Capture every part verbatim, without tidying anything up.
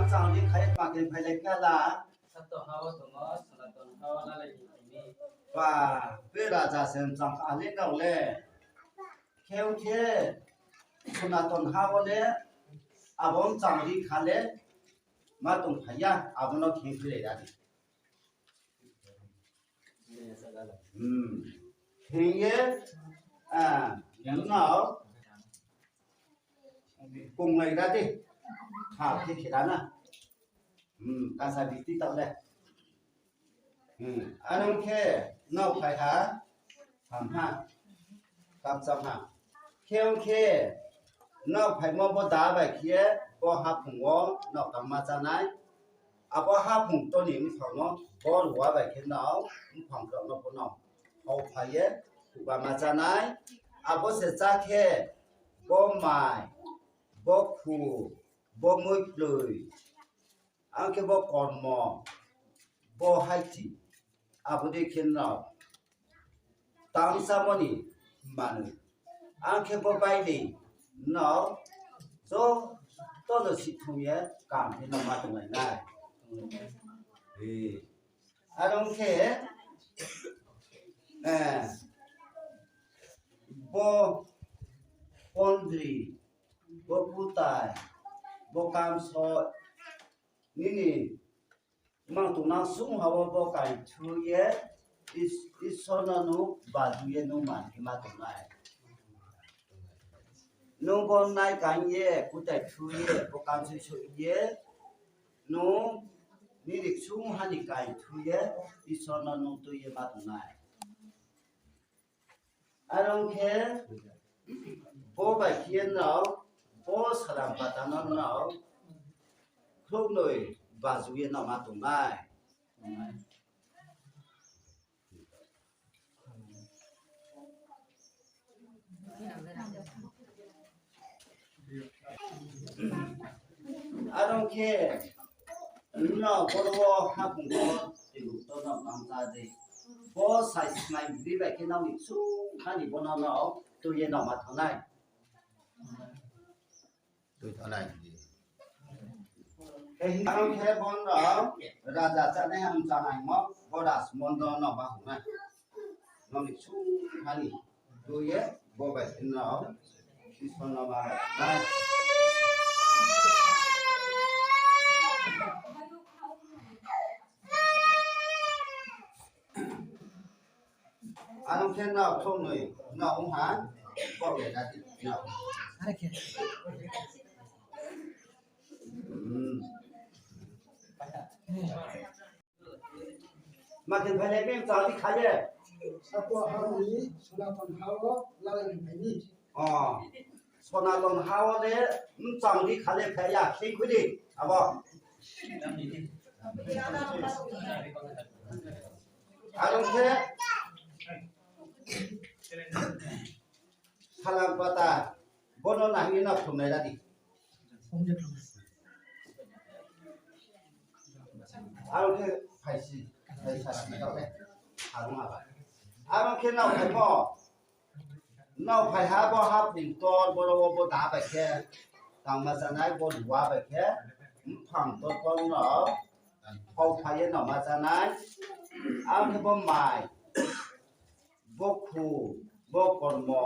Chang di khai ma khe phailai kha la. Sato ha wo tongo, Sonaton ha wo lalai ni tini. Ba, be raja se chang kha le nao le. Khe ong khe, Sonaton ha wo le, abo chang di kha le, ma tong phai ya, abo no khe phailai ra di. Hmm. Khe ye, ah, yang nao, Konglai ra di. Kha khe khe ra na. Hmm, kasa biti tao le. Hmm, ano khe nao phai ha, ham ha, kamcham ha. Khe ong khe, nao phaimo bo da bai khe, bo haphung wo nao tangma chánai. Abo haphung to ni mphang no bo ruwa bai khe nao mphang rao no bo no hao phai ye, huba ma chánai. Abo se chá khe, bo mai, bo khu, bo muiploi, ang khe bo kormo, bo haiti, abo dei khe nao tang chámo ni manoi, ang khe bo bai ni nao joto no sithum ye kam khe nao ma tonglai nai. E, aro ong khe, eh, bo pondri, bo kutai, bo kamso, nini mang tongnang sung ha wo bo kaithu ye, Is-, Isor no nung baju ye nung man khe ma tongnai. Nung bo nai kaing ye, kutai thu ye, bo kamsoi soi ye, nung nini ksung ha ni kaithu ye, Isor no nung tui ye ma tongnai. Aro ong khe, bo bai khe nrao, bo salam pata no nrao, khrouhnoi baju ye nrao ma tongnai. Aro khe, nrao boro wo haphung wo teibu to nrao tang ta di. Bo sai smai bri bai khe nrao ni ksung ha ni bo no nrao tui ye nrao ma thanng nai. Tui thanng nai. Khe hing khe bo nrao raja chánai ham chánaimo bo rajmondo no ba hong nai. Nrao ni ksung ha ni tui ye bo bai khe nrao Isor no ma nai. Ano khe nrao khrouhnoi, nrao ong ha, bo le ra di, nrao. Hmm. Ma khe phailai mi chang di kha ye. Sato ha ni Sonaton ha wo lalai ni phai ni. O, Sonaton ha wo le mchang di kha le phai ya, khe khui di, abo. Aro khe, salam pata, bono nangni no phunai ra di. Aro khe phaisi, phaisa si tau le, harung aba. Aro khe nrao phaimo, nrao phai ha bo haphung tor, boro wo bo da bai khe, tangma chánai, bo ruwa bai khe, mphang tor pho nrao, hao phai ye nrao ma chánai, aro khe bo mai, bo khu, bo kormo,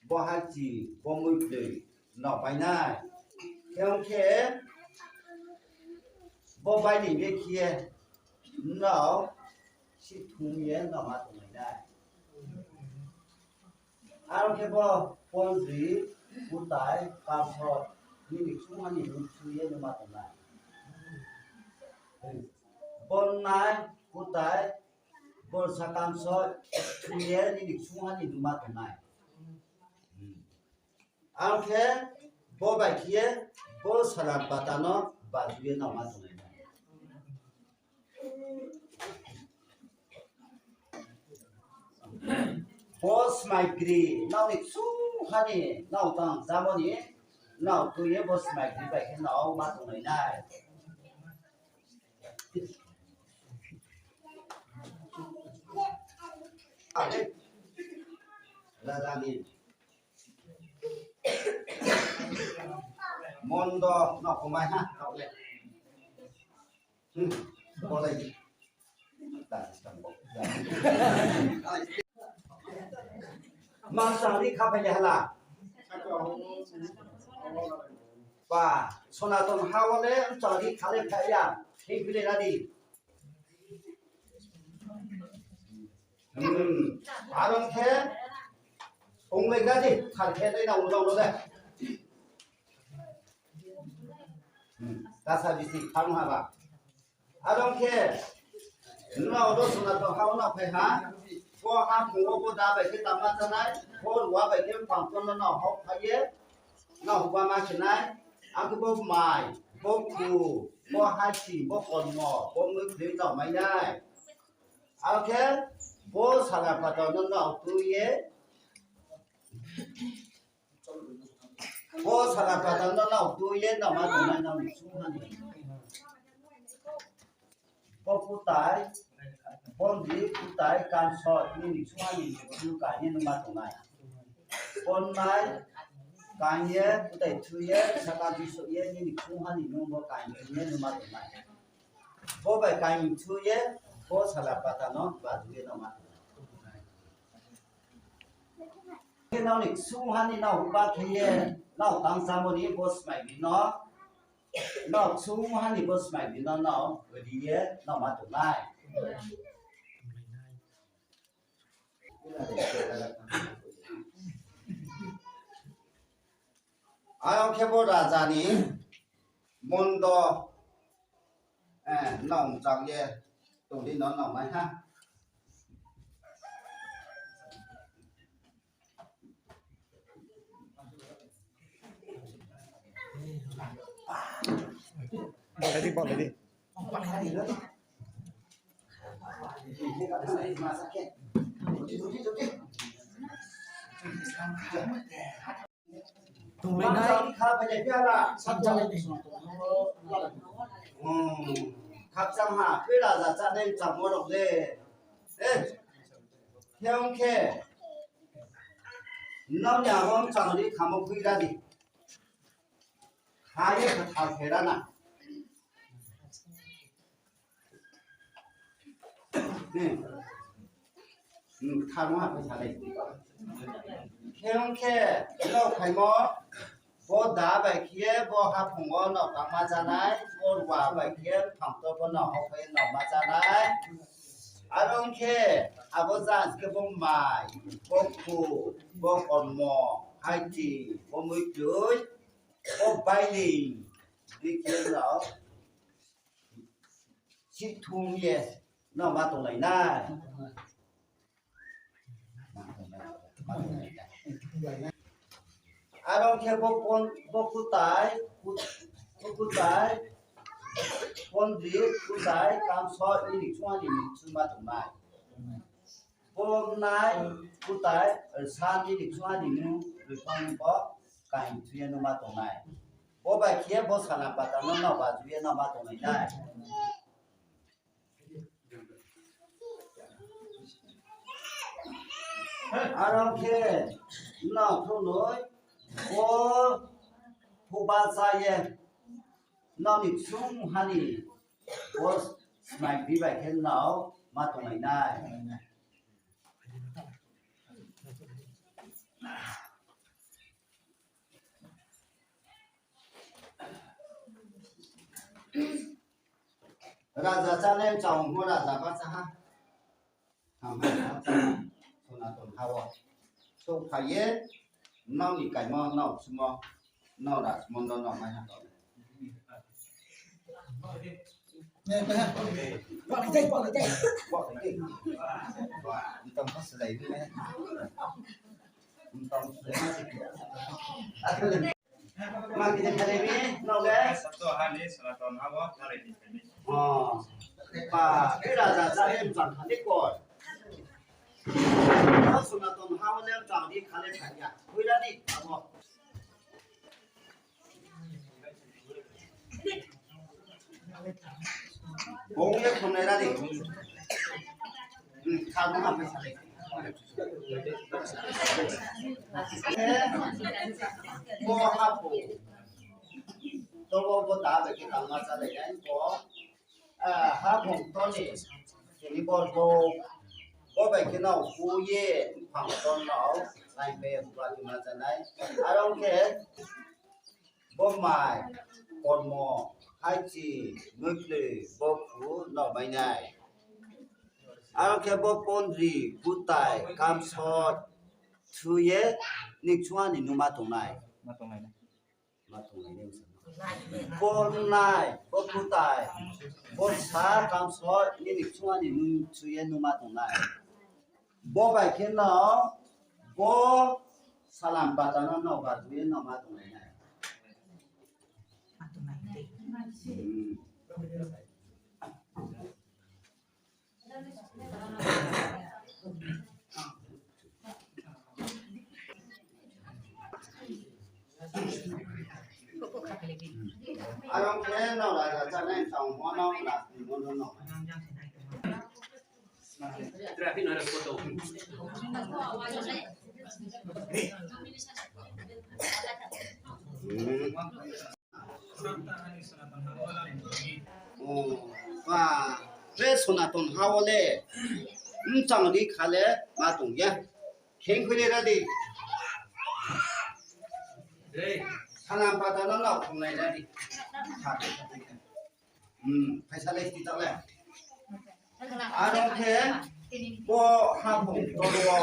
bo hachi, bo muiploi, nrao pai nai. Khe ong khe, bo bai ni bekhe ye, nrao sithum ye nrao ma tonglai nai. Aro khe bo pondri, kutai, kamso, nini ksung ha ni nung sui ye nung ma tongnai. Bonnai, kutai, borsa kamso, sui ye nini ksung ha ni nung ma tongnai. Ang khe bo bai khe ye bo salam pata no baju ye nrao ma tonglai nai. Bo smai gri, nrao ni ksung ha ni, nrao tang chámo ni, nrao tui ye bo smai gri bai khe nrao ma tonglai nai. Raja ni mondo no kumai ha, nrao le. Masa ni khapai le hala. Ba, Sonaton ha wo le mchang ri kha le phai ya. Thing phile ra di. Hmm. Aro khe, ong le ga di, thar khe le na ong le. Hmm. Kasa bisi thang ha ba. Aro khe, nrao ro Sonaton ha wo no phai ha, bo haphung wo bo da bai khe tangma chánai, bo ruwa bai khe mphang pho no nrao hao phai ye, nrao hao ba ma khe nai, akhe bo mai, bo khu, bo hasi, bo kormo, bo mui kri nrao mai nai. Aro khe, bo sala pata no nrao tui ye, Bo sala pata no nrao tui ye nrao ma tongnai nrao ni ksung ha ni. Bo kutai, bo ni kutai kanso nini ksung ha ni nung kaing ye nung ma tongnai. Bo nai kaing ye kutai thui ye saka thui souh ye nini ksung ha ni nung bo kaing thui ye nung ma tongnai. Bo bai kaing thui ye bo sala pata no ba thui ye nrao ma tongnai. Khe nrao ni ksung ha ni nrao ba khe ye, nrao tang chámo ni bo smai bino, nrao ksung ha ni bo smai bino nrao ri ye nrao ma tongnai. Aro khe bo raja ni mondo, eh, nrao mchang ye tong di no nrao mai ha. Ready, bol ready. Tonglai nai. Khakchang ha, tui raja chánai mchangmo rao le. Eh, khe ong khe, nrao ni abo mchang ni khamo khui ra di. Kha ye kthar khe ra na. Hmm. Hmm, kthar no ha khe sa dei. Khe ong khe, nrao phaimo, bo da bai khe, bo haphung wo nrao tangma chánai, bo ruwa bai khe, phang to bo nrao hao khe nrao ma chánai. Aro ong khe, abo jang khe bo mai, bo khu, bo kormo, haiti, bo muitui, bo bailing, bikhe nrao, sithung ye, nrao ma tonglai nai. Aro khe bo pon-, bo kutai, kut-, bo kutai, pondri, kutai, kamso, nini ksung ha ni nung ma tongnai. Bo nai, kutai, sa nini ksung ha ni nung, ripang bo, kaing thui ye nung ma tongnai. Bo bai khe bo sala pata no nrao ba thui ye nrao ma tonglai nai. Aro khe nrao thunoi bo phuba chá ye nrao ni ksung ha ni bo smai bi bai khe nrao ma tonglai nai. Raja chánai mchang mo raja ba chá ha. Hamha ha chá ha. Sonaton ha wo. Souhphai ye, nrao ni kaimo, nrao sumo, nrao rajmondo, nrao mai ha to. Mtom kho slái mi ne. Mtom slái ma se khe. Ma khe de khalai mi, nrao le? Sato ha ni Sonaton ha wo khalai ni khalai. O. Ba, bera raja chánai mchang kha ni koi. Sonaton ha wo le mchang ni khalai phai ya. Hoira ni, abo. Bung ye khonai ra di. Hmm, kha bung ha mai sa dei. Bo ha bo. To bo bo da bai khe tangma chá dei ya bo. ah, haphung ktor ni, tini bo bo, bo bai khe no hu ye, mphang ktor no, nai be huba tuma chanai. Aro khe, bo mai, kormo, haichi, muikloi, bo khu no mai nai. Aro khe bo pondri, kutai, kamsot, thu ye, nini kchung ha ni nung ma tongnai. Ma tongnai na. Ma tongnai na. Bo nai, bo kutai, bo sa, kamsot, nini kchung ha ni nung thu ye nung ma tongnai. Bo bai khe no, bo salam pata no no ba thu ye no ma tongnai na. Hmm. Aro khe no raja chanai tong mo no, last ni mo no no. Hmm. O, ba, be Sonaton ha wo le, mchang ri kha le, ma tong ya. Kheng khui le ra di. Salam pata no no khong nai ra di. Hmm, phaisa le ti ta le. Aro khe bo haphung ktor wo,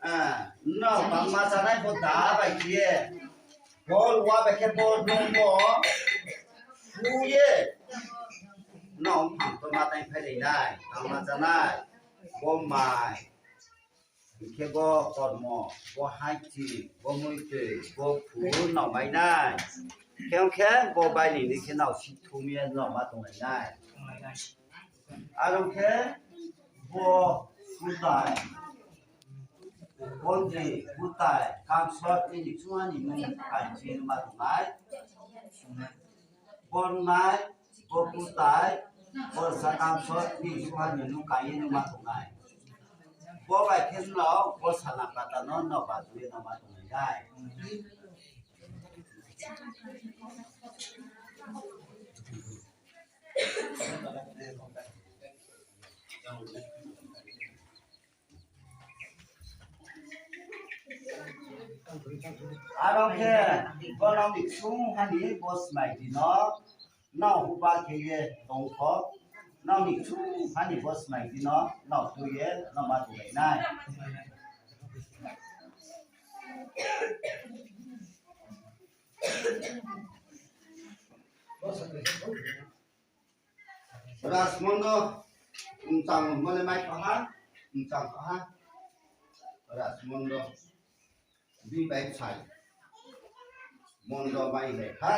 ah, nrao tangma chanai bo da bai khe ye, bo ruwa bai khe bo nung bo hu ye, nrao mphang ktor ma tang phai ri nai, tangma chanai, bo mai. Hing khe bo kormo, bo haichi, bo muikloi, bo khu no mai nai. Khe ong khe bo bai ni ni khe nrao si thum ye no ma tonglai nai. Aro khe bo kutai, pondri, kutai, kamsot, nini kchung ha ni nung kai chi ye no ma tongnai. Bo nai, bo kutai, bo sa kamsot, nini kchung ha ni nung kai ye no ma tongnai. Bo bai khe nrao, bo salam pata no, no ba thu ye no ma tongnai nai. Aro khe, bo nrao ni kchung ha ni bo smai di no, nrao huba khe ye tong kho, nrao ni kchung ha ni bo smai di no, nrao tui ye, nrao ma tonglai nai. Rajmondo, mchang mo le mai kha ha, mchang kha ha. Rajmondo, bi bai sai. Mondo mai le ha.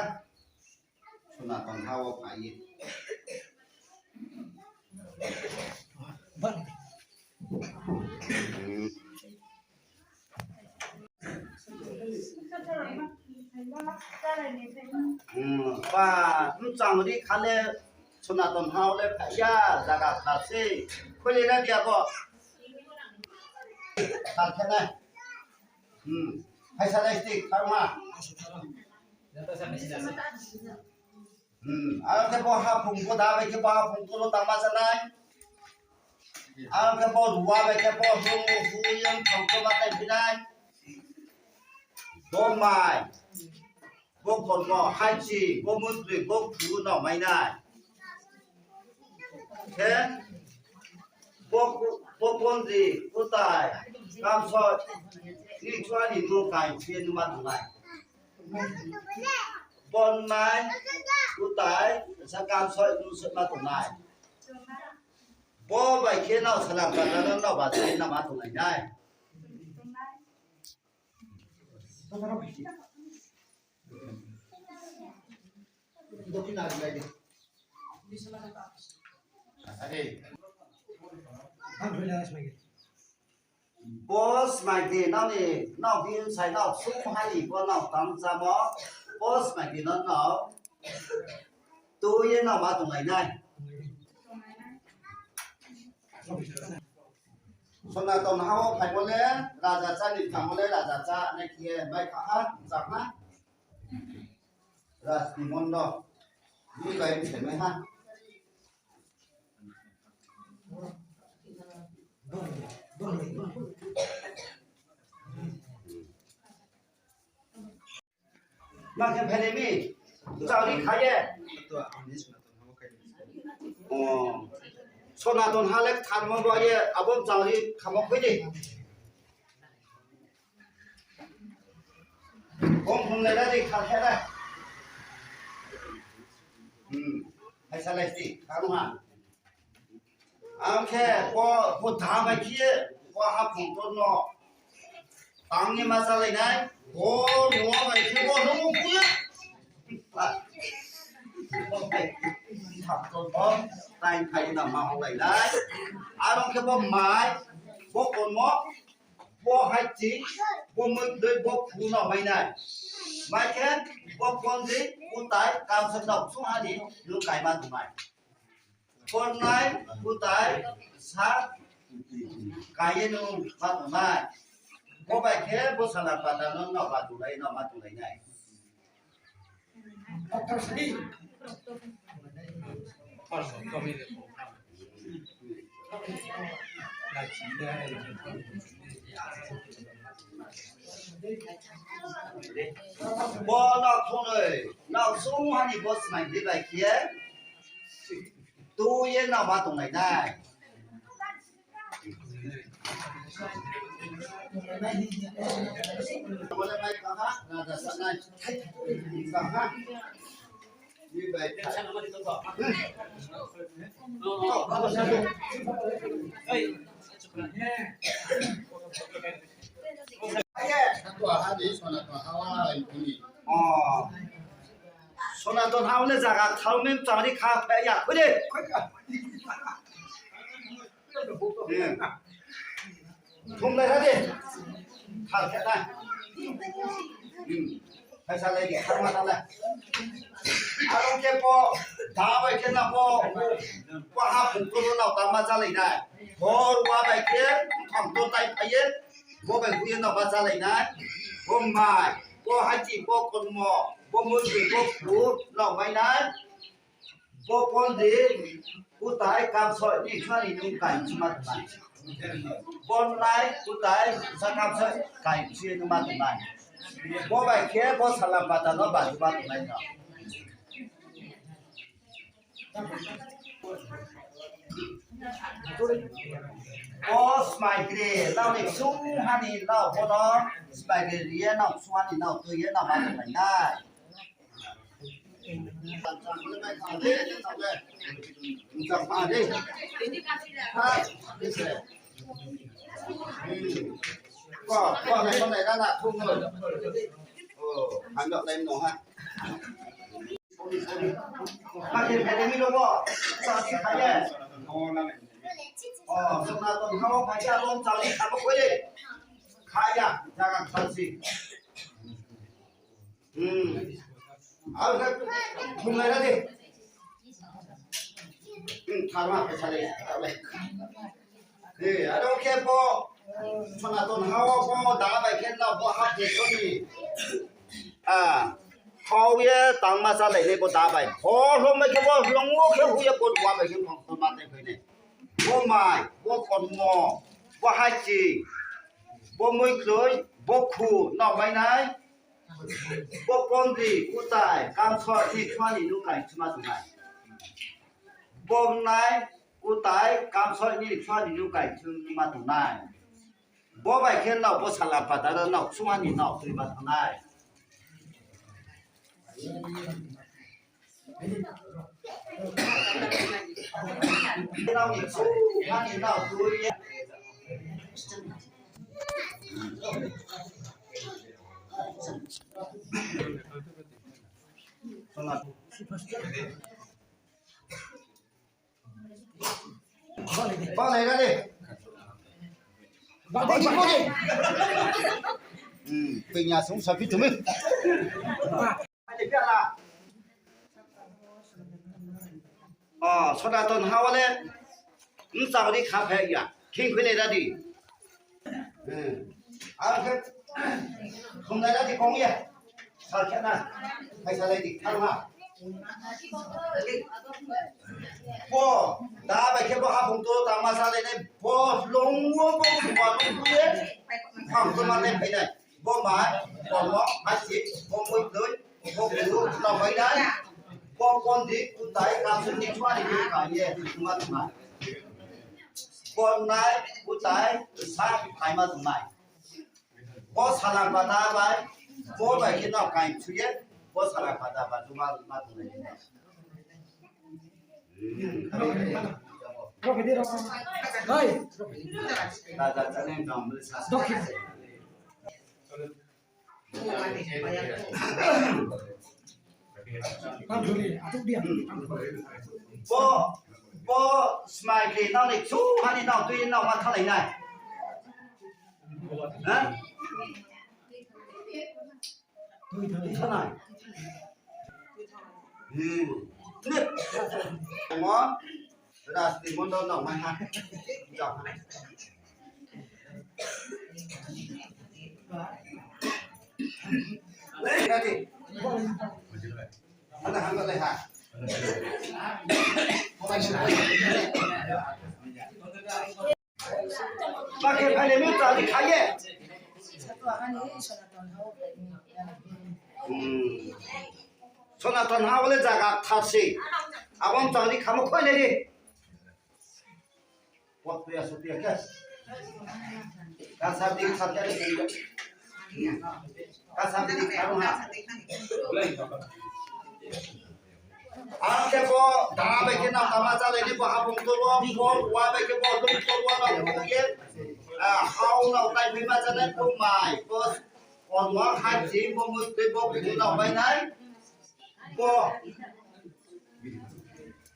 Sonaton ha wo phai ye. Hmm. Hmm, ba, mchang ri kha le Sonaton ha wo le phai ya, zaga kha se. Khuli na dia bo. Thar khe nai. Hmm. Phaisa nai stick, thar ma. Hmm, aro khe bo haphung, bo da bai khe bo haphung tolo tangma chanai. Aro khe bo ruwa bai khe bo hung hu ye mphang ktor ma tang phi nai. Bo mai, bo kormo, haichi, bo muikloi, bo khu no mai nai. Khe bo, bo pondri, kutai, kamsot, nini kchung ha ni nung kai chi ye nung ma tongnai. Bo nai, kutai, sa kamsot, nung sot ma tongnai. Bo bai khe nrao salam pata no, nrao ba chi ye no ma tonglai nai. Bo smai di, nrao ni, nrao bini sai nrao sung ha ni bo nrao tang chamo, bo smai di no nrao tui ye nrao ma tonglai nai. Sonaton ha wo phaimo le, raja cha ni thangmo le, raja cha nai khe ye mai kha ha, chak ha. Rajmondo. Ni bai ni se mai ha. Ma khe phailai mi? Chari kha ye. O. Sonaton ha le tharmo bo ye, abo chari khamo khui di. Kong khum le na di, khar khe na. Hmm. Hai salai di, khar ha. Ang khe bo, bo da bai khe, bo haphung tor no tang ye ma chálai nai, bo no bai khe bo no phu ye. Thap tor bo, tai phai na ma hong lai nai. Aro khe bo mai, bo konmo, bo haichi, bo mui dei, bo phu no mai nai. Mai khe, bo pon di, bo tai, kam se no sung ha di, nung kai ma tong nai. Pornai, kutai, sa, kaiye nung ma tongnai. Bo bai khe bo sala pata no nao ba tonglai, nao ma tonglai nai. Bo nao khongnoi, nao sung hani bo smai di bai khe. Tui ye nao ma tonglai nai. O, Sonaton ha le zaga thao mem chari kha phe ya khui de. Thum lai ha de. Thar khe na. Hmm. Phaisa lai di, thar ma ta lai. Aro khe bo, da bai khe na bo, bo ha phung kro nao ta ma cha lai nai. Hor wa bai khe, thang to tai phai ye, bo bai khui ye nao ma cha lai nai. Bo mai, bo haichi, bo konmo, bo mui, bo phu, nao mai nai. Bo pon di, kutai kamsoi ni khani nung kai chima tongnai. Pon nai, kutai sa kamsoi kai chima tongnai. Bo bai khe bo salam bata no ba chima tongnai no. O smai gre, nao ni ksung hani nao bono, smai gre ri ye nao ksung hani nao tui ye nao ma tongnai nai. Hmm. Aro khe, thum lai ra di. Hmm, tharma khe sa di, tharma. Eh, aro khe bo, Sonaton ha wo bo, da bai khe na bo ha khe so ni. Ah, thao ye tang ma cha lai ni bo da bai. Ho, hlo mai khe bo, hlo wo khe hu ye bo, wa bai khe bo, ma te phai ni. Bo mai, bo konmo, bo haichi, bo muikloi, bo khu, nao mai nai. Bo pon di, kutai, kamsoi ni khani nung kai chima tongnai. Bo nai, kutai, kamsoi ni khani nung kai chima tongnai. Bo bai khe nao, bo salam bata no nao, ksung hani nao, tui ma tongnai. Nao ni ksung hani nao, tui ye. Ba nai ra de. Ba nai ra de. Hmm, penya sung sa phi tumi. O, Sonaton ha wo le, mchang ri kha phe ya, khing khui nai ra di. Hmm. Ang khe, khum nai ra di kong ya. Sal khe na, hai salai di, thang ha. Bo, da bai khe bo haphung to tangma salai nai, bo lung wo bo buma lung ye, phang to ma nai phai nai. Bo mai, bo mo, hai si, bo mui doi, bo bru, ta bai nai. Bo kondi, kutai, kamsoi ni chua ni khe ka ye, ma tma. Bo nai, kutai, sa, phai ma tma. Bo sala pata bai, bo bai khe no kaing chu ye, bo sala pata bai, juma ma tong nai. Raja chane jam le sa. Bo, bo smai khe nang ni chu hani nang tui nang ma thalai nai. Ha? Thanai. Hmm. Mo, Rasti Mondol nang mai ha. Mana hamba lai ha. Bakhe phaile mi chari khaye. Hmm. Sonaton ha bole jaga thar se. Abo chari khamo khoi le ri. Pot priya supriya khe. Kasa di kasa di. Kasa di kasa di. Ang khe bo dara bai khe nang tama chalai ni bo haphung tolo, bo wa bai khe bo lung tolo nang bo ye. Ah, hao nang tai bai ma chalai bo mai, bo onmo hai ji, bo mui tui, bo bru nang bai nai. Bo,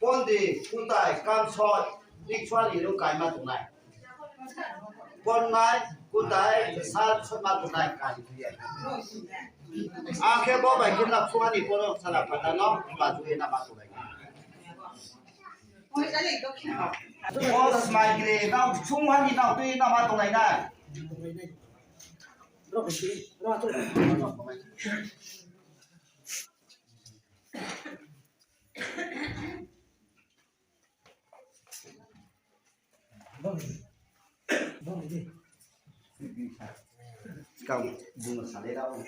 bondi, kutai, kamsoi, nikchua ni rung kaima tongnai. Bonnai, kutai, sa, sotma tongnai, kari khe. Akhe bo bai khe na phua ni bono sala pata no, ba tui na ma tongnai. Bo smai gre, na chung ha ni na tui na ma tongnai na. Skang bung salai rao.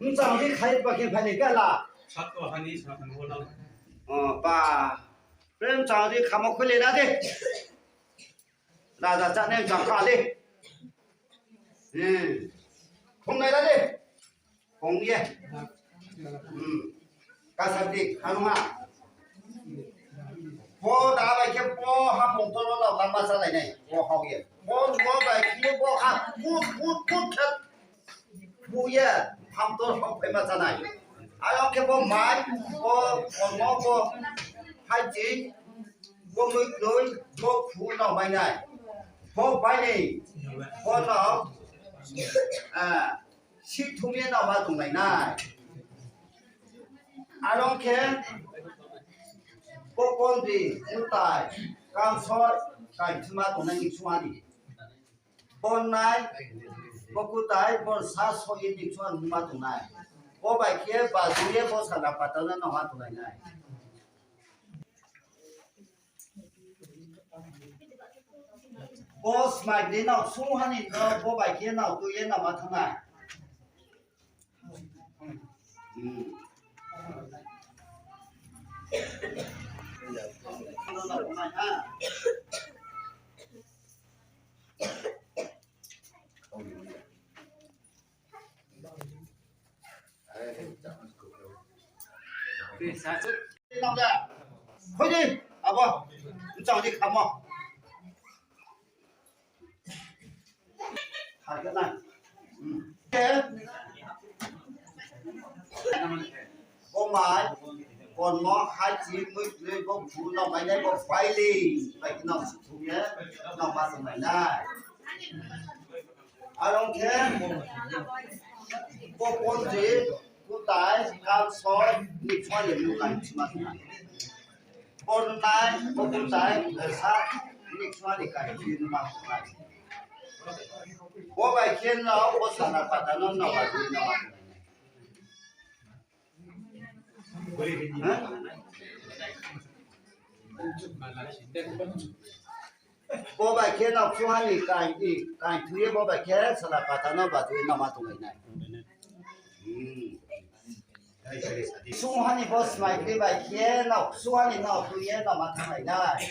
Mchang di khai ba khe phai ni kala. Sat ko hani sa kan ho dal. O pa. Pre mchang di khamo khule na de. Raja chá nai jang kha le. Hmm. Phung nai la le. Phung ye. Hmm. Kasa di, hanung ha. Bo da bai khe bo haphung tolo no lama salai nai. Bo hao ye. Bo, bo bai khe bo ha put, put, put khe. Bo ye, hamtor hok phai ma chanai. Ayong khe bo mai, bo, bo, bo, bo, hai ching, bo mui kloi, bo phu no mai nai. Bo bai ni, bo no, ah, si thum ye no ma tonglai nai. Ayong khe, bo kondi, kutai, kamsoi, kai thuma tongnai ni sumani. Bonnai, bo kutai, bo sa so ye ni chua numa tongnai. Bo bai khe ba ju ye bo sala pata no numa tongnai nai. Bo smai de nao sung hani no, bo bai khe nao tui ye nao ma thangnai. Hmm. Khoi di, abo, mchang di khamo. Hai ka na. Hmm. Bo mai, konmo, hai chi, mui, mui, bo phu, no mai nai, bo bai li, bai ki no su thum ye, no ma su mai nai. Arong khe, bo pon je, kutai, kal soi, ni choi ye, mu kai chi ma. Pon nai, bo kutai, sa, ni choi ni kai chi ma. Bo bai khe no, bo sana pata no, no bai ni no. Ha? Bo bai khe nao ksuha ni kaing, i, kaing thu ye bo bai khe sala pata no baju ye nama tonglai nai. Hmm. Ksuha ni bo smai kri bai khe nao ksuha ni nao thu ye nama tonglai nai.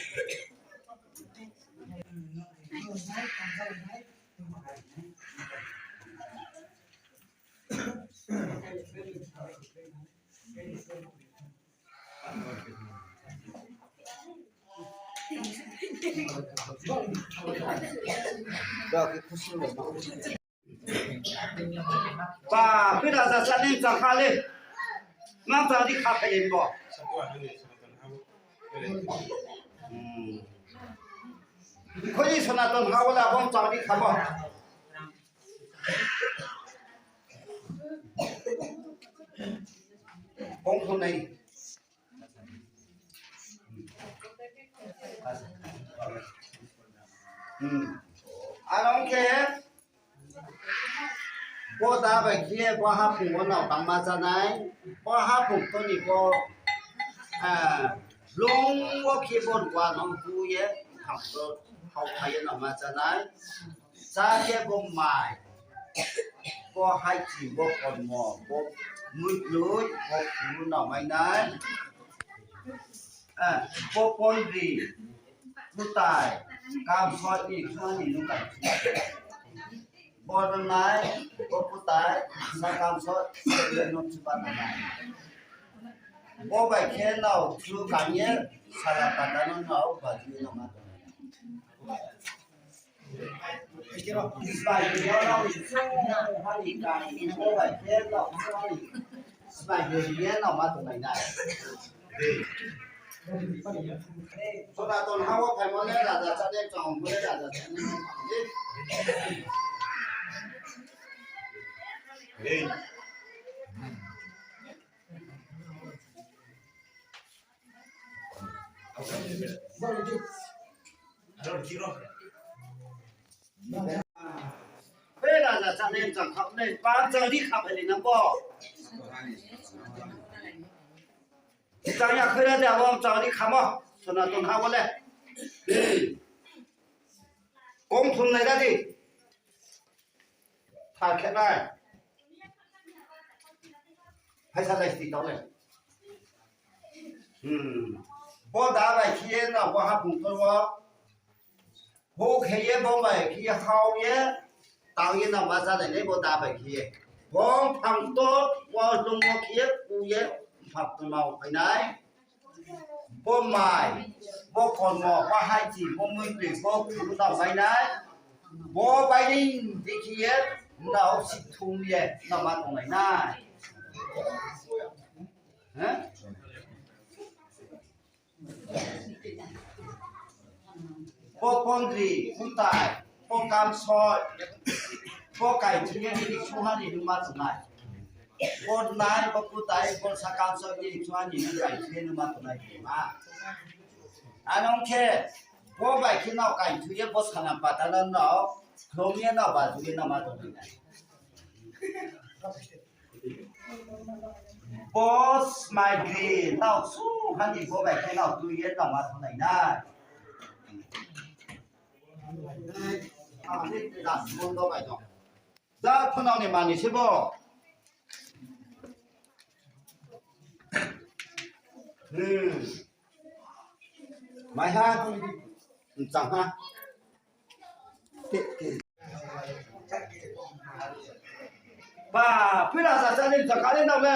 Ba, phi raja sa ni chang kha le. Nang chang di kha phai le bo. Hmm. Khoi Sonaton ha wala bom chang di kha bo. Bom khonai. Hmm. Aro khe bo da bai khe bo haphung wo nao tangma chánai, bo haphung to ni bo, ah, lung wo khe bo ruwa no hu ye, kham to hao phai ye nao ma chánai. Chá khe bo mai, bo haichi, bo kormo, bo muitloi, bo kuru nao mai nai. Eh, bo pondri, kutai, kamsoi ni kha ni nung kai. Bo nai, bo kutai, sa kamsoi, no chupa nai. Bo bai khe nao chu kang ye, sala pata no nao baju no ma tong. Sbai khe nao, sbai khe nao, sbai khe nao ma tonglai nai. Sonaton ha wo phaimo le raja chá ni, tong bo le raja chá ni. Be raja chá ni chang kha le, ba chang di kha phai le nang bo. Chang ya khoi ra de, abo chang di kha mo. Sonaton ha wo le. Kong thum nai ra di. Tha khe nai. Hai sa lai sti tau le. Hmm. Bo da bai khe ye no bo haphung to wo. Bo khe ye bo bai khe ye hao ye. Tang ye no ma chá lai nai bo da bai khe ye. Bo phang to wo lung wo khe ye ku ye phang to nao phai nai. Bo mai, bo kormo, bo haichi, bo muitloi, bo kuru nao mai nai. Bo bai ni dei khe ye nao si thum ye nao ma tonglai nai. He? Bo pondri, kutai, bo kamsoi, bo kaing thu ye nini ksuha ni nung ma tonglai. Bo nai, bo kutai, bo sa kamsoi nini ksuha ni nung kaing thu ye nung ma tonglai ma. Ano khe, bo bai khe nao kaing thu ye bo sana pata no nao, khlum ye nao baju ye nao ma tonglai nai. Bo smai gri, nao su hani bo bai khe nao tui ye nao ma tonglai nai. Ani das bondo bai dong. Da phunang ni mani se bo. Hmm. Mai ha. Chang ha. Ba, phi raja chá ni chang kha le nao le.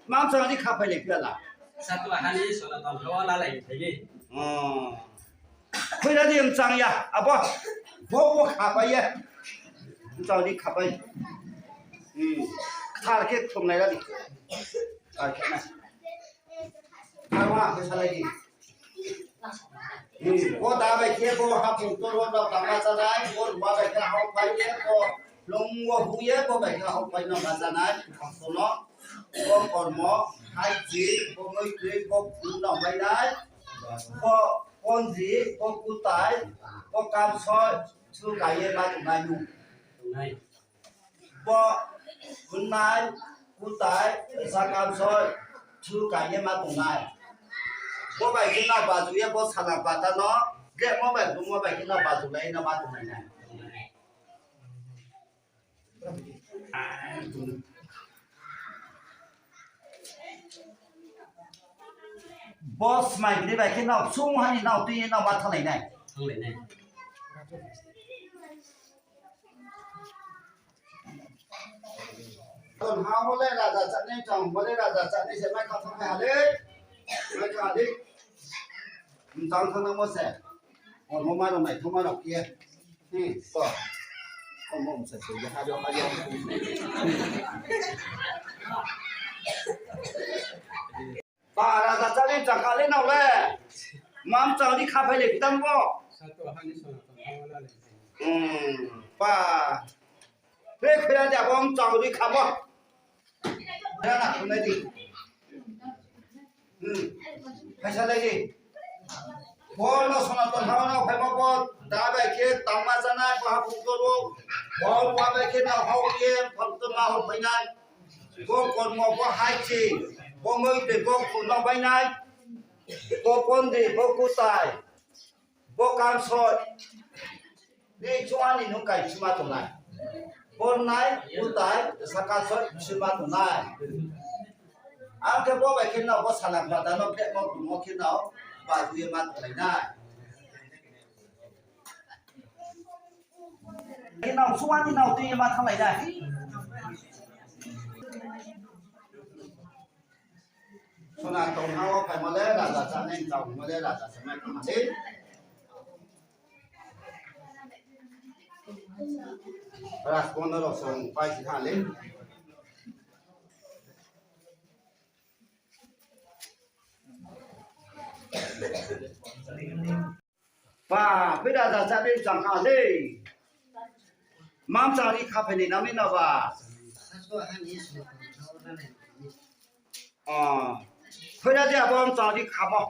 Mang chang ni kha phai le phi la. Satua hani Sonaton ha wo la lai phai ni. Oh. Khui ra di mchang ya, abo. Bo bo khapai ye. Mchang di khapai. Hmm. Thar khe thum nai ra di. Thar khe nai. Thar wa khe salai di. Hmm. Bo da bai khe bo haphung to wo no tangma chánai, bo ruwa bai khe hao pai ye, bo lung wo hu ye, bo bai khe hao pai no ma chánai, bo no. Bo kormo, haichi, bo muitloi, bo kuru nao mai nai. Bo pondri, bo kutai, bo kamsoi, chu kai ye ma tongnai nu. Bo hnai, kutai, sa kamsoi, Chu ka ye ma tongnai. Bo bai khe no bazu ye bo sana bata no, je mo bai, bo mo bai khe no bazu lai no ma tongnai nai. Bo smai bri bai khe no, sung hani no, tui ye no ma thanglai nai. Thanglai nai. Ton ha bo le raja chani, tong bo le raja chani se mai kha thang ha le. Mai kha le. Tang thang na mo se. Kon mo ma rao mai thang ma rao khe. Hmm, to. Kon mo se se ha rao ha rao. Ba raja chani chang kha le nao le. Mam chang di kha phai le pitang bo. Hmm, ba. Be khuya di abo chang di kha bo. Khuya na khunai di. Hmm. Phaisa lai di. Bo no Sonaton ha no phaimo bo da bai khe tangma chanai, bo ha phung toro. Bo wa bai khe no hao ye, phang to ma hao phainai. Bo kormo, bo haichi, bo moi de, bo khu no bainai. Bo pondi, bo kutai, bo kamsoi. Ni chungha ni nung kai chima tongnai. Bo nai, kutai, saka soi, chima tongnai. Ang khe bo bai khe no, bo sana bata no, bek no, bung khe no, ba ye ma tongnai nai. Khe no, chungha ni no, tui ye ma thanglai nai. Sonaton ha wo phaimo le raja chani, tong mo le raja chani kha ma di. Rajbondon rao song pai si kha le. Ba, khui raja chani chang kha le. Mam chang ri kha phai ni nami no ba. O, khui raja abo chang ri kha bo.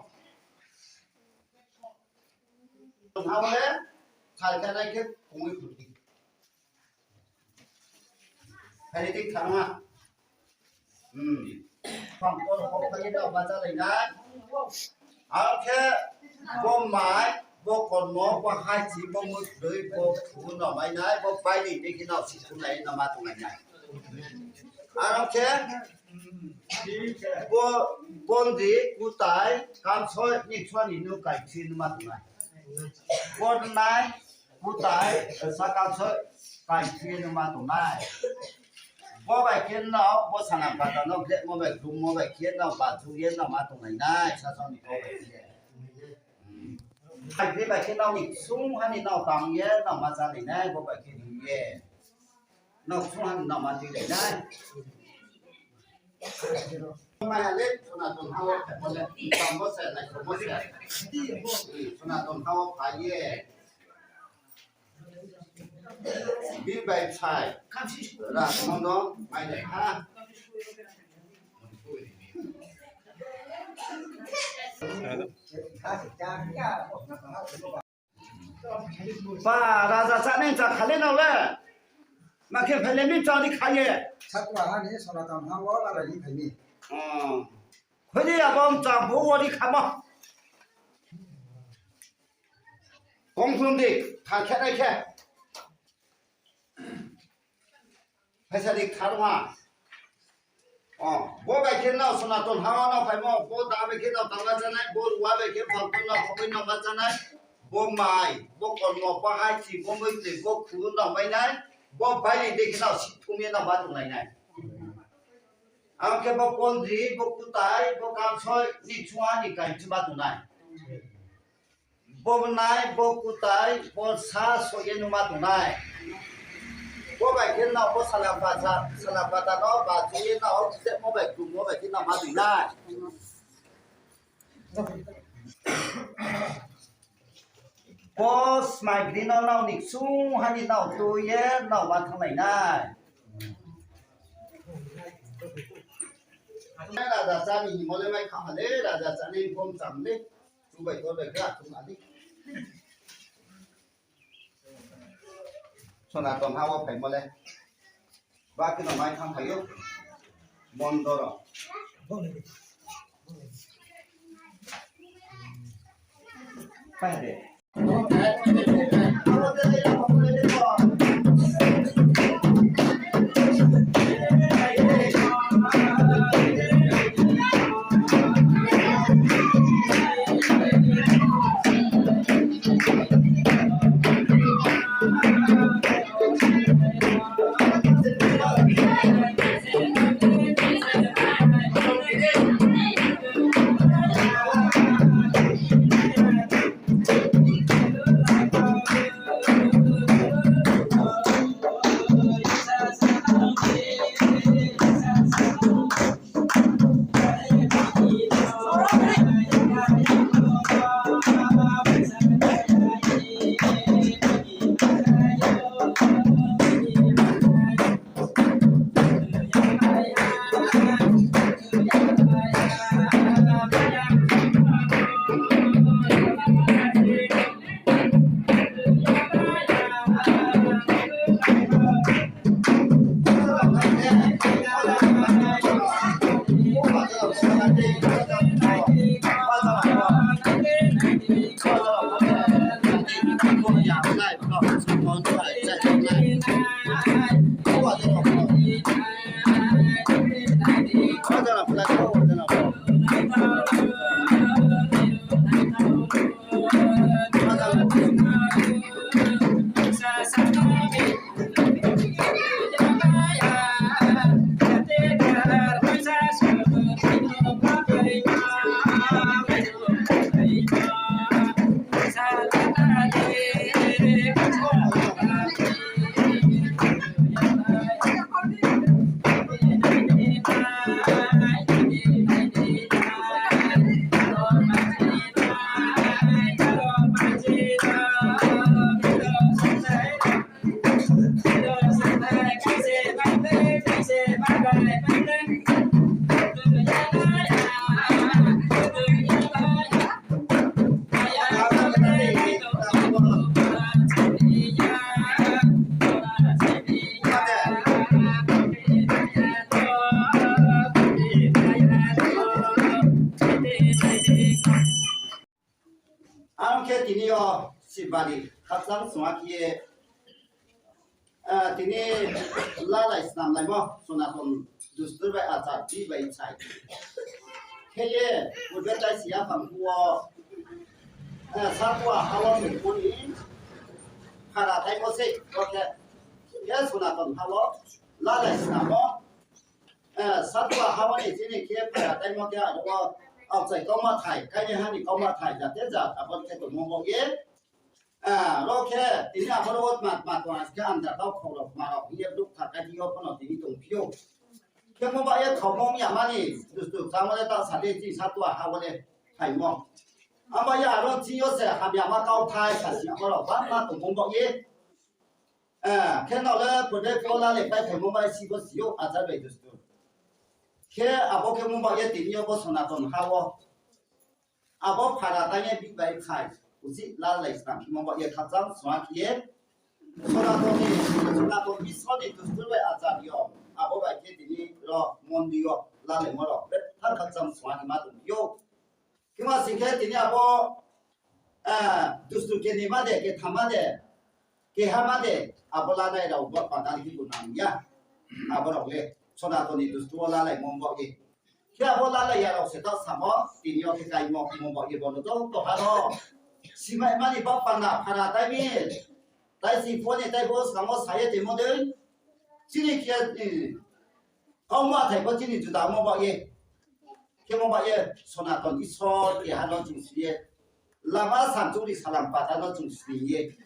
Tong ha bo le, thal khe nai khe kongwi khuti. Phai di thang ha. Hmm. Phang kor hok phai ye no ma chalai nai. Ang khe bo mai, bo kormo, bo haichi, bo mutroi, bo khu no mai nai, bo bai ni dei khe no sikhum nai no ma tonglai nai. Ang khe bo pondi, kutai, kamsoi, ni chua ni nung kai thi no ma tonglai. Bo nai, kutai, saka soi, kai thi ye no ma tongnai. Bo bai khe no, bo sana bata no, bek mo bai, bung mo bai khe no, ba chu ye no ma tonglai nai, sa sa ni bo bai khe. Bai khe bai khe no ni sung ha ni no tang ye no ma cha ni nai, bo bai khe ni ye. No sung ha ni no ma ti lai nai. Maya le, Sonaton ha wo phai mo le, tang bo se, nai kho bo se. Sonaton ha wo phai ye. Bi bai sai. Ra mo no, mai le ha. Ba, raja chani cha kha le nao le. Ma khe phai le mi chang di kha ye. Sakwa ha ni Sonaton ha wo lalai ni phai ni. O. Khui di abo chang bo wo di kha mo. Kong thum di, kha khe nai khe. Phaisa di kha rung ha. O, bo bai khe no Sonaton ha wo no phaimo, bo da bai khe no tangma chanai, bo ruwa bai khe phalto no khogoi no ma chanai, bo mai, bo kormo, bo haichi, bo muitri, bo khu no mai nai, bo bai ni dei khe no sithum ye no ma tonglai nai. Ang khe bo pondri, bo kutai, bo kamsoi, ni chua ni kai chima tongnai. Bo nai, bo kutai, bo sa so ye no ma tongnai. Bo bai khe no, bo sala bata, sala bata no, ba chu ye no, se mo bai krum mo bai khe no ma tongnai. Bo smai gri no nao ni ksung ha ni nao tui ye nao ma thanglai nai. Raja chani himo le mai kha ha le, raja chani phom cham le. Chubai tor bai gra chung a di. Sonaton ha wo phaimo le. Ba khe no mai thang phai ou. Mondoro. Ang khe tini yo Sibari khakchang sungha khe ye, eh, tini lalai snamlaimo Sonaton dustur bai achar bi bai sai. Khe ye, purbe tai si ya phang phuh wo, eh, satua ha wo tongmo ni phara taimo se, bo khe, khe Sonaton ha wo lalai snamo, eh, satua ha wo ni chini khe phara taimo khe aro wo aokchai kauma thai, kaini ha ni kauma thai, jate jat abo khe tongmo bo ye, Ah, ro khe, tini aphoro wo tma tma tong khe anda tau khorok marok hing ye brouh tha kati yo phono tini tongphi ou. Khe mo ba ye thaomong ya mani, dustur chamo le ta sa le chini satua ha wo le phaimo. Abo ye aro chini yo se hamyama kauthai sa si aphoro bangma tongmung ba ye. Ah, khe no le purbe pho la le pai phaimo ba si bo si ou achar bai dustur. Khe abo khe mo ba ye tini yo bo Sonaton ha wo. Abo phara tang ye bihih bai khai, uchih lalai snam khemo ba ye khakchang sungha khe ye, Sonaton ni, Sonaton Isor ni dustur bai achar yo, abo bai khe tini ro mondir yo lalaimo rao, bethak khakchang sungha khe ma tongphi ou. Khema sing khe tini abo, eh, dustur khe ni ma de, khe tham ma de, keha ma de, abo lanai rao bo panda ni khe bo nang ya. Abo rao le, Sonaton ni dustur wo lalaimo ba ye. Khe abo lalai ya rao se taoh samo, tini yo khe kaimo, mo ba ye bo no joto ha no. Simai mani ba panda phara tai mi. Tai si pho ni tai bo samo sa ye temo dei. Chini khe, eh, kauma thai pho chini juda mo ba ye. Khemo ba ye Sonaton Isor keha no chung si ye. Lama samchung ni salam pata no chung sning ye.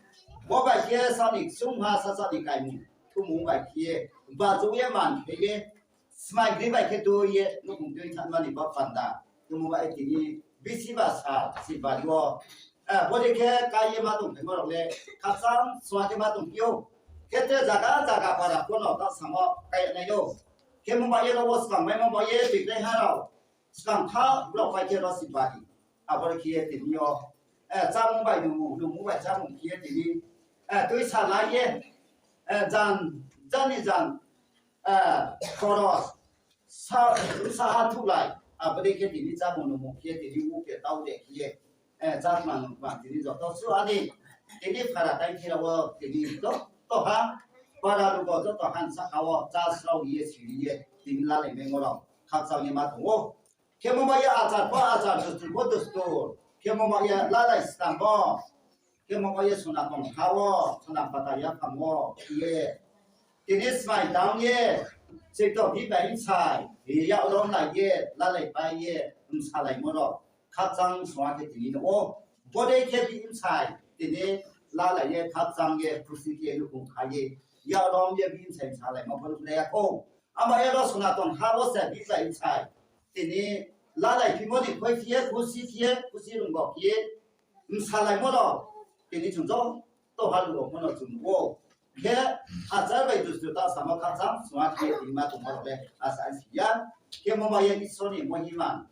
Bo bai khe sani ksungha sasa ni kaimung thumung bai khe ye. Bajou ye man khe ye. Smai gri bai khe dui ye. Nukhung tui thanma ni ba panda. Khemo ba ye tini bisi ba sa si bari wo. Eh, bo dei khe kai ye ma tong phaimo rao le. Khakchang sungha khe ma tongphi ou. Khe te zaga zaga para pho no ta samo kai nai ou. Khemo ba ye ro wo skang maimo ba ye tiknai ha rao. Skang tha brao pai khe ro si bari. Abo khe ye tini yo. Eh, chámung bai nungmung, nungmung bai chámung khe ye tini. Eh, tuisa lai ye. Eh, jan, jan ni jan. Eh, khoros. Sa, sa ha thuhlai. Abo dei khe tini chámung nungmung khe ye tini u khe tau de khe ye. Chakma nungma tini joto su ani, tini para taingkhe rao wo tini joto ha, para rugo joto ha ni saka wo chá srao ye siri ye tini lalai maimo rao khakchang ye ma tong ou. Khemo ba ye achar pho achar, dustur pho dustur. Khemo ba ye lalai stam wo. Khemo ba ye Sonaton ha wo, Sonaton pata yaphang wo ye. Tini smai tang ye, Soito hi bai bsai, yak rom lai ye, lalai pai ye, bsalaimo rao khakchang song khe tini nuh ou. Bodei khe bini bsai tini lalai ye, khakchang ye, khusi khe ye, nukhung kha ye, yak rom ye bini bsai bsalaimo pho nuhlai ya khou. Abo ye ro Sonaton ha wo se bini bai bsai tini lalai phimo ni khuiphi ye, khusi khe ye, khusi rungbo khe ye, bsalaimo rao tini chung joto ha lugo pho no chung nuh ou. Khe achar bai dustur ta samo khakchang song khe ye tini ma tongmo rao le asa si ya. Khemo ba ye Isor ni mohima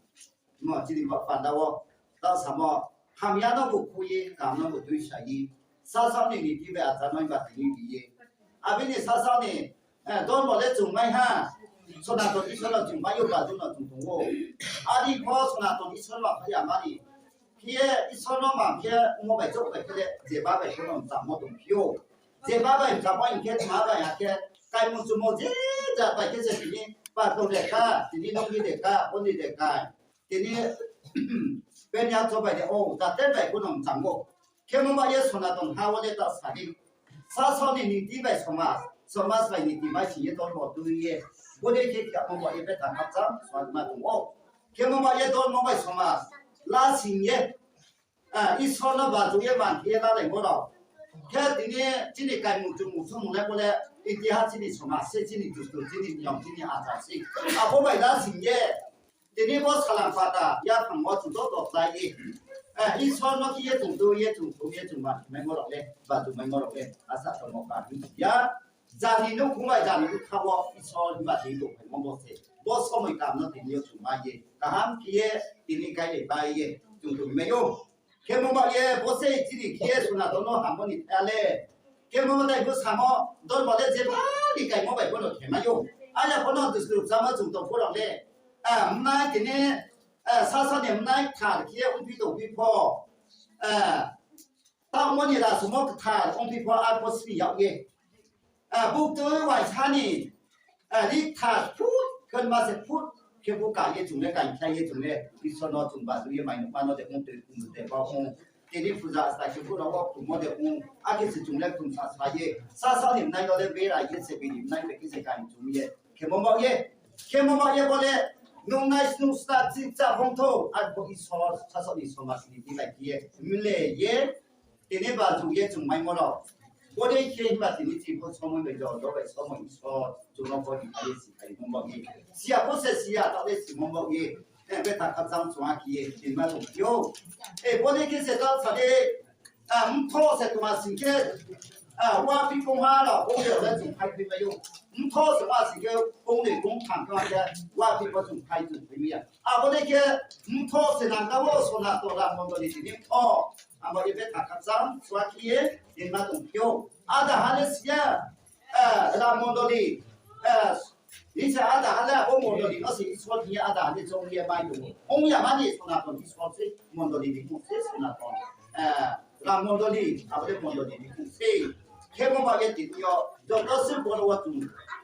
mo chini ba panda wo ta samo hamya no bo khui ye, kam no bo tuisa ye, sasao ni niti bai achar mai ba tini bi ye. Abini sasao ni dormo le chung mai ha, Sonaton Isor no chung mai ou, badu no chung tong ou. Ani pho Sonaton Isor ba phai ya mani. Khe ye Isor no ma khe ongmo bai chouh bai khe le, jeba bai khe no mchangmo tongphi ou. Jeba bai mchangmo hing khe tma bai ha khe, kaimung chumung je jat bai khe se tini, patong de ka, tini nung ni de ka, oni de ka. Tini beni acho bai de ou, jate bai khe no mchang ou. Khemo ba ye Sonaton ha wo le ta sa di. Sasao ni niti bai somaj, somaj bai niti bai sing ye dormo tui ye. Bodei khe khemo ba ye bethak khakchang song ma tong ou. Khemo ba ye dormo bai somaj lasing ye, Isor no baju ye man khe ye lalaimo rao. Khe tini chini kaimung chumung sumung le bo le itihas chini somaj se, chini dustur, chini niyom, chini achar se. Abo bai lasing ye tini bo salam pata yaphang wo chung joto khlai ye, Isor no khe ye chung tui ye, chung thum ye, chung man khe maimo rao le, baju maimo rao le asa tongmo ka hing ya. Jani nouhkhong bai jani bkha wo Isor himba tini tongphaimo bo se. Bo somoi kam no tini yo chung mai ye, kaham khe ye, tini kailai pai ye chung tongmai ou. Khemo ba ye bo se chini khe ye Sonaton no hammo ni thai le. Khemo tai bo samo dormo le jeba ni kaimo bai bo no khemai ou. Aya bo no dustur chama chung tong pho rao le, mnai tini, sasao ni mnai kthar khe ye ongphi tongphi pho, taohmo ni rasumo kthar ongphi pho arpho sini yag ye, buktui uaingsa ni ri kthar phut khe ma se phut khe bu ka ye chung le, kaingkhlai ye chung le, Isor no chung badu ye mai nuhma no de ong, tui ong de ba ong, tini puja sta khe bu rao wo khummo de ong, akhe se chung le khumsa sa ye, sasao ni mnai no le bera ye se bini mnai bai khe se kaing chung ye, khemo ba ye, khemo ba ye bo le nungnai snung sna chingcha bongthou, arpho Isor sasao ni somaj ni thing bai khe ye, mle ye, tini baju ye chung maimo rao. Bodei khe himba tini chini pho somoi bai jor, jor bai somoi Isor chung no bo ni khe ye si khaimo ba ye. Siya pho se siya, taoh le simo ba ye. Bethak khakchang chung khe ye, tini ma tongphi ou. Bodei khe se ta sa di, mtho se tma sing khe, wa phi kongma rao, kong rao le chung phai phai mai ou. Mtho se ma sing khe, kong ni kong tham khe, wa phi pho chung phai chung phai mai ya. Abo dei khe mtho se nang kha wo Sonaton Ram mondoli tini mtho. Abo ye bethak khakchang sua khe ye, tini ma tongphi ou. Ada ha le siya, Ram mondoli, ni se ada ha le abo mondoli no se Isor hing ye ada ha le choung ye mai tong ou. Ong ya mani Sonaton Isor se mondoli ni mung se Sonaton, Ram mondoli, abo le mondoli ni mung se. Khemo ba ye tini yo, joto se boro wo chung,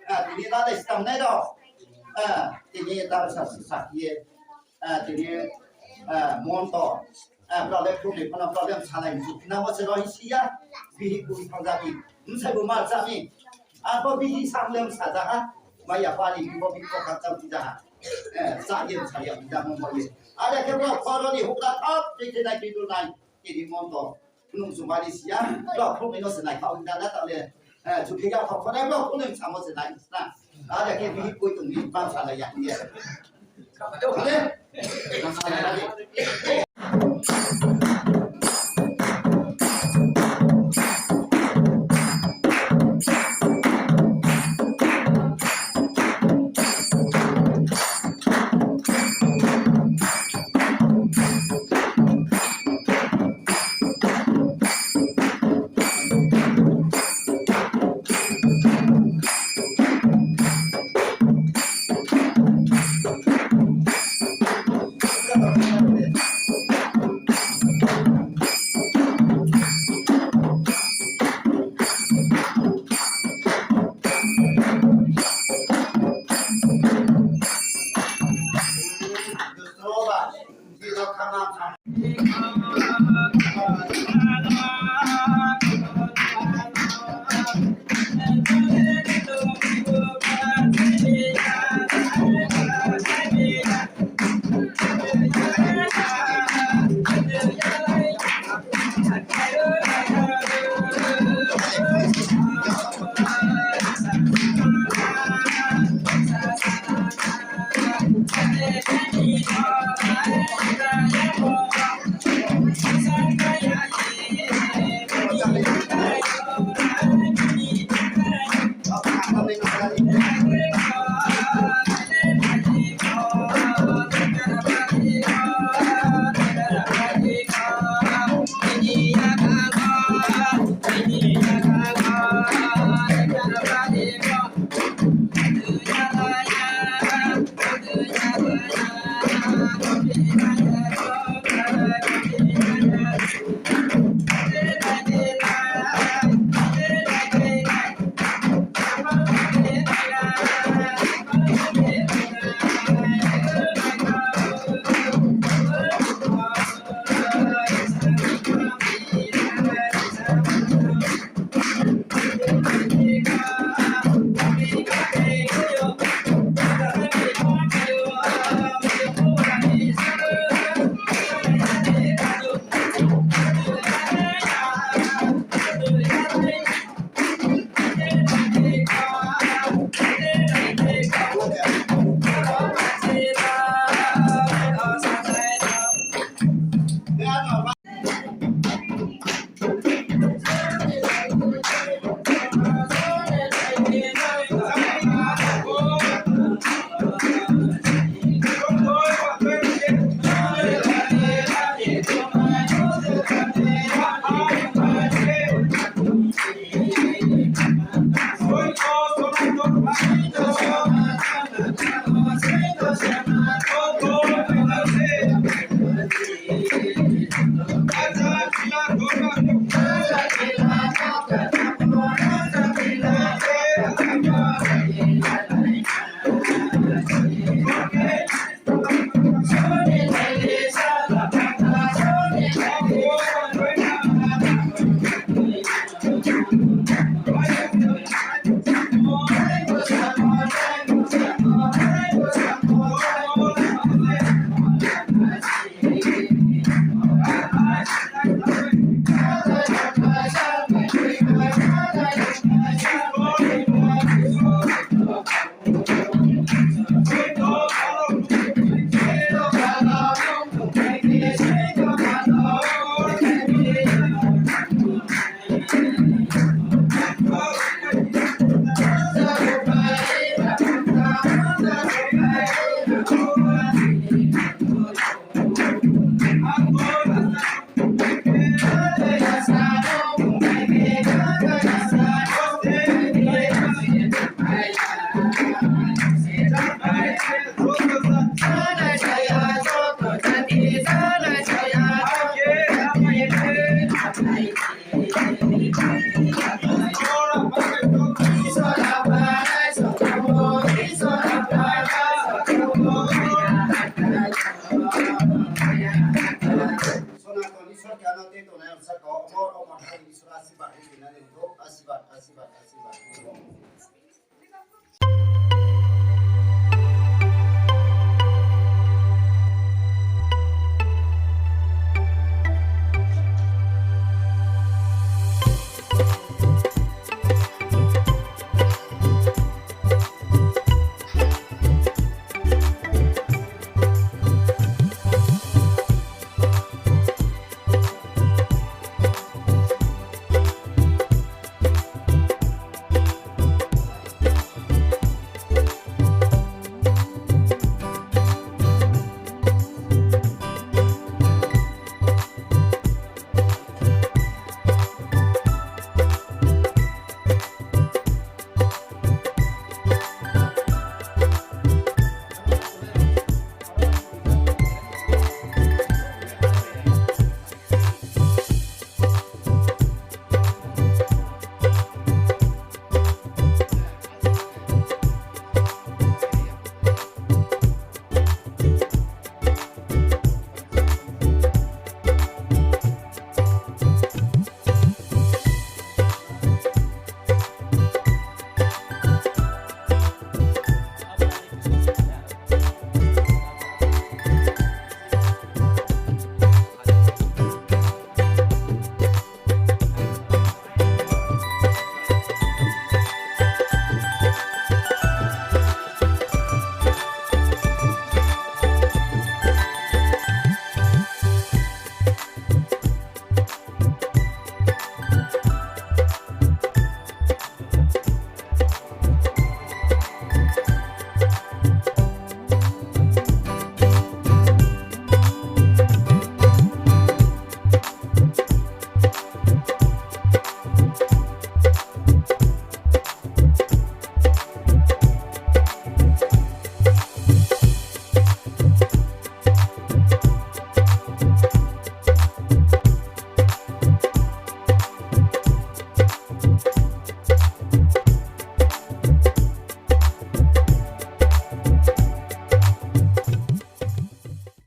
tini lalai stamnai rao, tini ta sa si sa ye, tini, monto, brao le phung ni pho no brao le salai ni chu na wo se roi si ya, bihi bui thang ja ni, bsai bu ma cha ni, arpho bihi sam le sa ja ha, mai ya pa ni bo bi ko ka cham ja ha, cha ye sa ya ja mo mo ye, are khe brao khoro ni hukra thap, tei tei nai tei lu nai, tini monto, Phunung chumari siya, brao phunung no se nai kha, ong na ta le, chu khe ya kha, khonai brao phunung samo se nai sna. Are khe bihi koi tong ni, bang sa la ya ni. Ale.